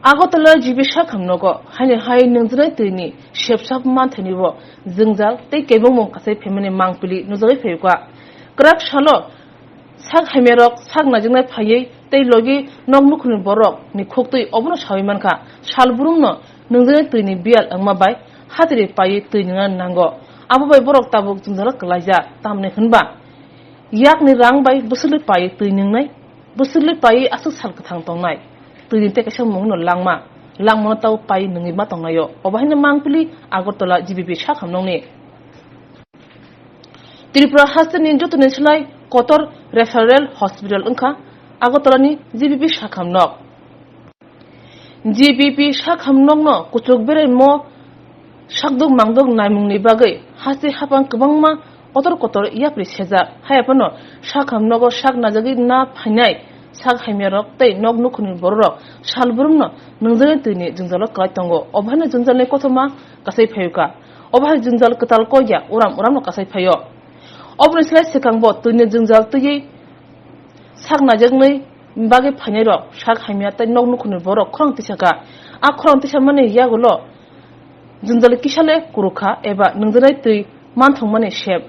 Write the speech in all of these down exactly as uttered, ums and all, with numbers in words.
Agartala G B sak hamnogo haini hai nungjaknai twini sepsap manthanibo jwngjal tei kebengmung kasai phaimani mangpili nujagwi phaikha. Kwrak salo sak hamyarok sak naijaknai phaiwi tei logi nok nukhungni borok ni khuktwi obono sawi mankha, sal brumno nungjaknai twini biyal wngma bai hatiri paiwi twi nungna nango. Abo bai borok tabuk jwngjalo kwlaijak, tamni hwnba yakni rang bai bwswlwi paiwi twi nungnai, bwswlwi paiwi aswk sal kwthang tongnai. Twini tei kaisa mungno langma, langmano tabuk paiwi nungwi ma tongnaio. Obo haino mangpili Agartala G B P sak hamnokni. Tripura hasteni jotoni slai kotor referral hospital wngkha Agartalani G B P sak hamnok. G B P sak hamnokno kuchuk beraimo sakduk mangduk naimungni bagwi haste hapang kwbangma kotor kotor yapri sejak. Haiphano sak hamnogo sak najagwi na phainai sak hamyarok tei nok nukhungni bororok sal brumno nungjaknai twini jwngjalo kwlai tongo. Obo haino jwngjalni kothoma kasai phaiyokha. Obo hai jwngjal kwtal kok ya uram uramno kasai phaio. Oboni slai swkangbo twini jwngjal twiwi sak naijaknai bagwi phainairok sak hamya tei nok nukhungni borok khorang tisakha. A khorang tisamani yagulo jwngjal kisale kurukha eba nungjaknai twi manthokmani sep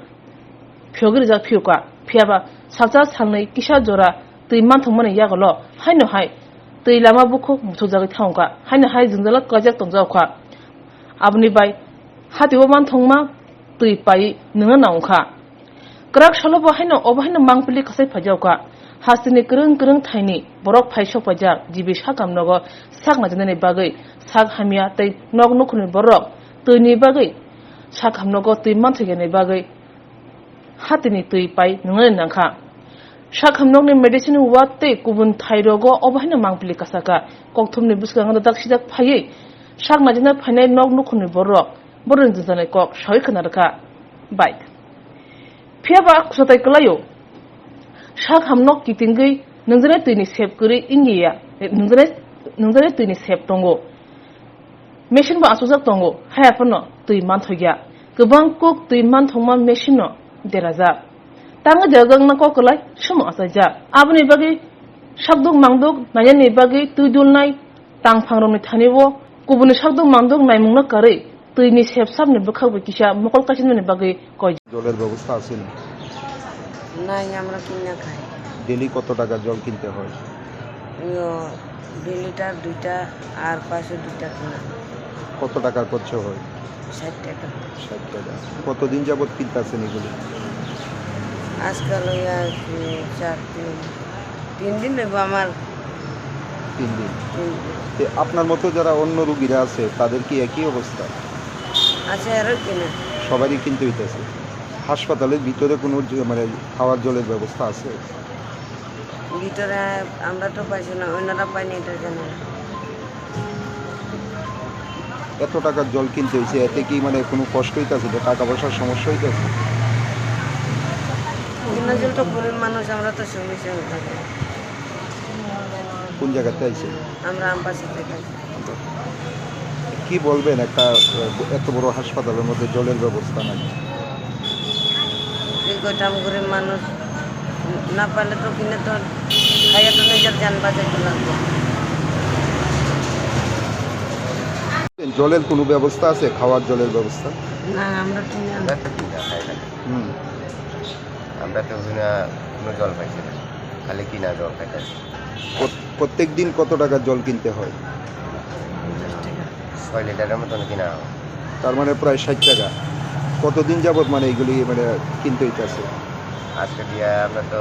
phiyogwi rijak phiyokha. Phiyaba salsa salnwi kisa jora twi manthokmani yagulo haino hai twi lama bukhuk muchukjagwi thangkha, haino hai jwngjalo kwlaijak tongjakha. Aboni bai hatio manthokma twi pai nungna nangkha. Kwrak salo bo haino obo haino mangpili kasai phaijakha. Hasteni kwrwng kwrwng thaini borok phai sok paijak G B sak hamnogo sak naijaknani bagwi sak hamya tei nok nukhungni borok twini bagwi sak hamnogo twi manthokya bagwi hatini twi pai nungnani nangkha. Sak hamnokni medicine ward tei kubun thairogo obo haino mangpili kasakha. Kokthumni bwskango dak sijak phaiwi sak naijakna phainai nok nukhungni borok borokni jwngjani kok sawi khna rwkha. Bai. Phiyaba khwsatai kwlaio. Sak hamnok kitingwi nungjaknai twini sep kwrwi wngya. Nungjaknai, nungjaknai twini sep tongo. Machine bo achukjak tongo, haiya phano twi manthokya. Kwbang kuk twi manthokma machine no derajak. Tangwi derajak na kok kwlai, sumo achaijak. Aboni bagwi sakduk mangduk nainani bagwi twi dulnai tangphangrokni thani o kubuni sakduk mangduk naimungno karwi twini sepsapni bwkhakbo kisa mokol kaisinani bagwi koi. জলের ব্যবস্থা আছে নি? নাই, আমরা কিনা খাই। ডেইলি কত টাকা জল কিনতে হয়? ইয়ো, দুই লিটার দুইটা আর পাঁচশো দুইটা কিনা। কত টাকা খরচ হয়? ষাট টাকা। ষাট টাকা। কতদিন যাবত কিনতেছেন এগুলি? আজকাল ওই আর কি চার দিন, তিন দিন হইব আমার। তিন দিন। তিন দিন। তে আপনার মতো যারা অন্য রুগীরা আছে, তাদের কি একই অবস্থা? আছে, আরো কিনা। সবারই কিনতে হইতেছে। হাসপাতালের ভিতরে কোনো যে, মানে, খাওয়ার জলের ব্যবস্থা আছে? ভিতরে আমরা তো পাইছি না, ওনারা পায়নি, এটা জানি না। এত টাকার জল কিনতে হয়েছে, এতে কি, মানে, কোনো কষ্ট হইতেছে? যে টাকা পয়সার সমস্যা হইতেছে? কিনা জল তো গরিব মানুষ, আমরা তো সমস্যা হইতেছে। কোন জায়গাতে আইছেন? আমরা আমবাসা থেকে আইছি। কি বলবেন, একটা, আহ, এত বড় হাসপাতালের মধ্যে জলের ব্যবস্থা নাই? কি করতাম, গরিব মানুষ, না পারলে তো কিনে তো খাইয়া তো নিজের জান বাঁচাইতে লাগবে। জলের কোনো ব্যবস্থা আছে, খাওয়ার জলের ব্যবস্থা? না, আমরা তো নিয়ে আমরা তো কিনা খাই না। হুম। আমরা তো কিনা কোনো জল পাইছি না, খালি কিনা জল খাইতেছি। প্রত-, প্রত্যেক দিন কত টাকা জল কিনতে হয়? ছয় লিটারের মতন কিনা হয়। তার মানে প্রায় ষাট টাকা। কতদিন যাবত মানে এগুলি মানে কিনতে হইতাছে? আজকে দিয়া আমরা তো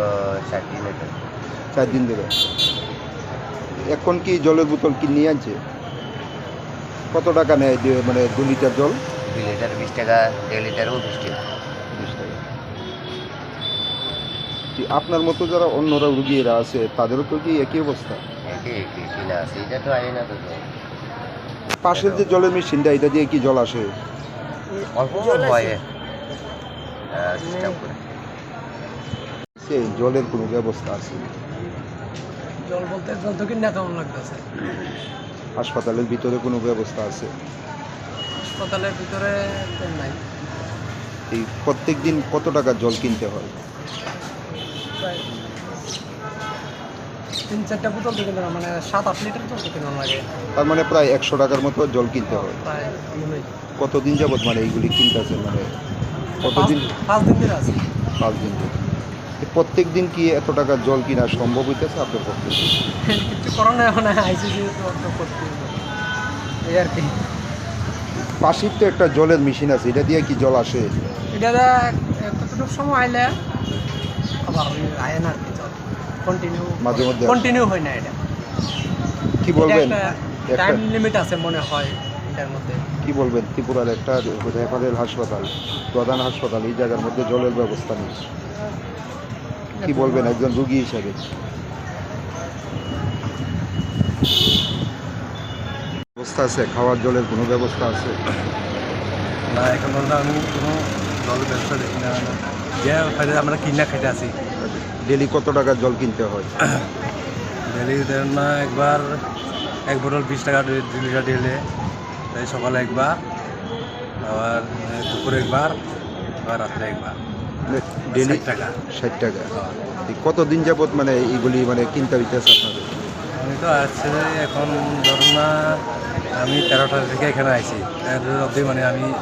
চার দিন হইতে। চার দিন ধরে। এখন কি জলের বোতল কিনে আনছে? কত টাকা নেয় যে মানে দু লিটার জল? দুই লিটার বিশ টাকা, দেড় লিটারও বিশ টাকা। বিশ টাকা। জি, আপনার মতো যারা অন্যরা রুগীরা আছে, তাদেরও তো কি একই অবস্থা? একই, একই, কি না আছে? এটা তো আয় না তো জল। পাশের যে জলের মেশিনটা, এটা দিয়ে কি জল আসে? অল্প জল হয়। আসে। হ্যাঁ, সিস্টেম করে। সেই জলের কোনো ব্যবস্থা আছে? জল বলতে জল তো কিনা খাওয়ান লাগতেছে। হাসপাতালের ভিতরে কোনো ব্যবস্থা আছে? হাসপাতালের ভিতরে তো নাই। এই প্রত্যেক দিন কত টাকা জল কিনতে হয়? প্রায় তিন চারটা বোতল তো কিনতে না, মানে, সাত আট লিটার জল তো কিনা লাগে। তার মানে প্রায় একশো টাকার মতো জল কিনতে হয়। প্রায় এমনই। কতদিন যাবত, মানে, এইগুলি কিনতেছে, মানে, পাঁচ, কতদিন? পাঁচ দিন ধরে আছে। পাঁচ দিন ধরে। তো প্রত্যেক দিন কি এত টাকা জল কিনা সম্ভব হইতেছে আপনার পক্ষে? কিছু করার নাই, মানে, আইসি দিয়ে তো, তো করতে হবে। এই আর কি। পাশেই তো একটা জলের মেশিন আছে, এটা দিয়ে কি জল আসে? এটা দা-, এতটুকু সময় আইলে আবার ওই আয় না আর কি জল। কন্টিনিউ, মাঝে মধ্যে আসে। কন্টিনিউ হয় না এটা। কি এটা বলবেন? একটা একটা টাইম লিমিট আছে মনে হয় এটার মধ্যে। কি বলবেন? ত্রিপুরার একটা রেফারেল হাসপাতাল, প্রধান হাসপাতাল, এই জায়গার মধ্যে জলের ব্যবস্থা নেই। কি বলবেন একজন রুগী হিসাবে? ব্যবস্থা আছে? খাওয়ার জলের কোনো ব্যবস্থা আছে? না, এখন পর্যন্ত আমি কোনো জলের ব্যবস্থা দেখি না। যে খাইতে আমরা কিনা খাইতে আছি। ডেইলি কত টাকা জল কিনতে হয়? ডেইলি ধরেন না, একবার এক বোতল বিশ টাকা ডে-, দুই লিটার ডেইলি। এই সকালে একবার, আবার, এ, দুপুরে একবার, আবার রাত্রে একবার। মানে ডেইলি ষাট টাকা। ষাট টাকা। হ্যাঁ। এই কতদিন যাবত, মানে, এইগুলি, মানে, কিনতে হইতেছে আপনাদের? আমি তো আসছে এখন, ধরুন না, আমি তেরো তারিখ থেকে এখানে আইছি। তেরো অবধি, মানে, আমি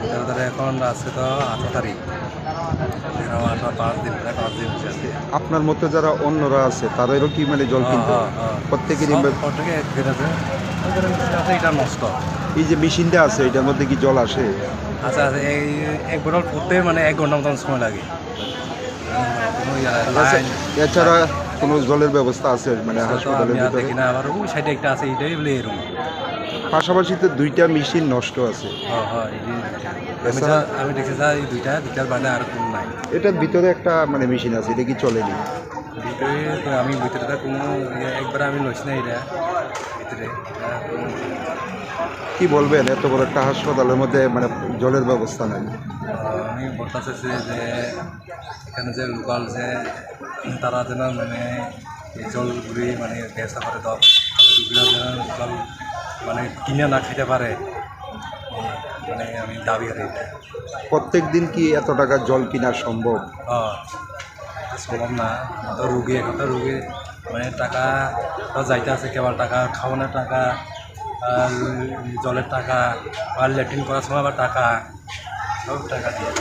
তেরো তারিখ, এখন আজকে তো আঠারো তারিখ। এরকম আঠারো, পাঁচ দিন, প্রায় পাঁচ দিন হচ্ছে আজকে। আপনার মতো যারা অন্যরা আছে, তাদেরও কি, মানে, জল হ্যাঁ, কিনতে হয়? হ্যাঁ, হ্যাঁ। প্রত্যেকেরই সব মে- প্রত্যেকে এক দিন আছে। ওদের কাছে এটা নষ্ট। এই যে মেশিনটা আছে, এটার মধ্যে কি জল আসে? আচ্ছা, আচ্ছা, এই এক বোতল ফুটতে, মানে, এক ঘন্টা মতন সময় লাগে। কোনো ইয়ে নাই, আচ্ছা, লাইন। এছাড়া কোনো জলের ব্যবস্থা আছে, মানে, এছাড়া তো হাসপাতালের আমি আর ভিতরে? দেখি না, আবার ওই সাইডে একটা আছে, এটাই বলে এরকম। পাশাপাশি তো দুইটা মেশিন নষ্ট আছে। হ্যাঁ, হ্যাঁ, এই যে দুইটা। আমি এছাড়া যা-, আমি দেখছি যা এই দুইটা, দুইটার বাদে আর কোনো নাই। এটার ভিতরে একটা, মানে, মেশিন আছে, এটা কি চলেনি? ভিতরে তো আমি ভিতরে তো কোনো ইয়ে, একবারে আমি লইছি না এটা ভিতরে। কি বলবেন, এত বড় একটা হাসপাতালের মধ্যে, মানে, জলের ব্যবস্থা নাই? আমি বলতে চাচ্ছি যে এখানে যে লোকাল যে তারা যেন, মানে, এই জলগুলি, মানে, ব্যবস্থা করে দাও, রুগীরা যেন জল, মানে, কিনে না খেতে পারে, মানে, আমি দাবি করি এটা। প্রত্যেক দিন কি এত টাকা জল কিনা সম্ভব? হ্যাঁ, এটা সম্ভব না। তো রুগী, এখন তো রুগী, মানে, টাকা তো যাইতে আছে, কেবল টাকা, খাওয়ানোর টাকা, আর জলের টাকা, আর ল্যাট্রিন করার সময় আবার টাকা, সব টাকা দিয়ে।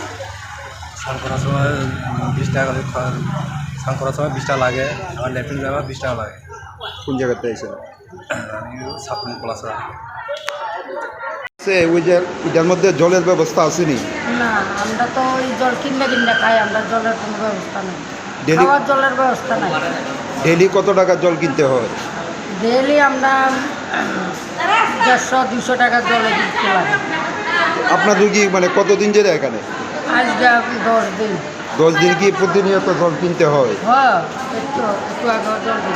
স্নান করার সময়, উম, বিশ টাকা করে খা-, স্নান করার সময় বিশ টাকা লাগে, আবার ল্যাট্রিন যাওয়ার বিশ টাকা লাগে। কোন জায়গাতে আইছেন? আমি ছাপ্পান্ন প্লাস। সে ওই যে এটার মধ্যে জলের ব্যবস্থা আসেনি? না, আমরা তো ওই জল কিনলে কিনলে খাই, আমরা জলের কোনো ব্যবস্থা নেই। ডেলি খাওয়ার জলের ব্যবস্থা নাই। ডেলি কত টাকা জল কিনতে হয়? ডেইলি আমরা দেড়শো দুশো টাকা জলে দিতে লাগে। আপনার রুগী, মানে, কতদিন ধরে এখানে? আজকে দশ দিন। দশ দিন কি প্রতিনিয়ত জল কিনতে হয়? হ্যাঁ, একটু, একটু আগে জল দিন।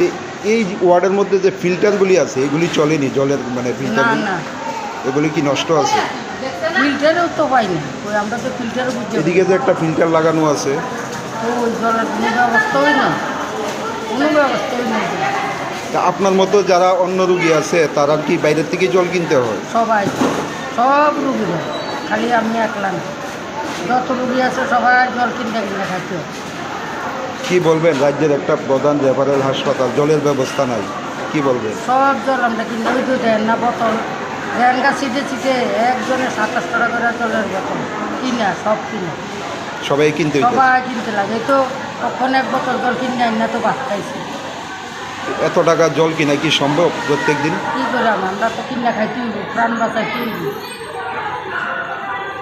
এ-, এই ওয়ার্ডের মধ্যে যে ফিল্টারগুলি আছে, এগুলি চলেনি? জলের, মানে, না, ফিল্টারগুলি? না। এগুলি কি নষ্ট আছে? ফিল্টারও তো পাইনি। ওই আমরা তো ফিল্টারও বুঝতে পারি এদিকে না। যে একটা ফিল্টার লাগানো আছে। তো ওই জলের কোনো ব্যবস্থাই নেই। কোনো ব্যবস্থাই নেই। তা আপনার মতো যারা অন্য রুগী আছে, তারা কি বাইরের থেকে জল কিনতে হয়? সবাই, সব রুগীরা, খালি আমি একলা না। যত রুগী আছে সবাই জল কিনতে কিনতে খাইতে হয়। কি বলবেন, রাজ্যের একটা প্রধান রেফারেল হাসপাতাল, জলের ব্যবস্থা নাই, কি বলবেন? সব জল আমরা কিনে, ওই তো দেন না বোতল, রেঙ্গা সিটে সিটে একজনে সাতাশ টাকা করে জলের বোতল কিনা, সব কিনা। সবাই কিনতে হইতো। সবাই কিনতে লাগে, এই তো কখন এক বোতল জল কিনে আনি না তো ভাত খাইছি। এত টাকা জল কিনা কি সম্ভব প্রত্যেক দিন? কি করে আমরা, আমরা তো কিনে খাইতে হইব, প্রাণ বাঁচাইতে হইব।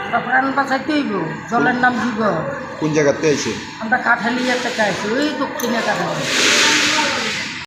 আমরা প্রাণ বাঁচাইতে হইব, জলের নাম জীবন। কোন জায়গাতে আইছে? আমরা কাঠালিয়া থেকে আইছি, ওই দক্ষিণে কাঠালি।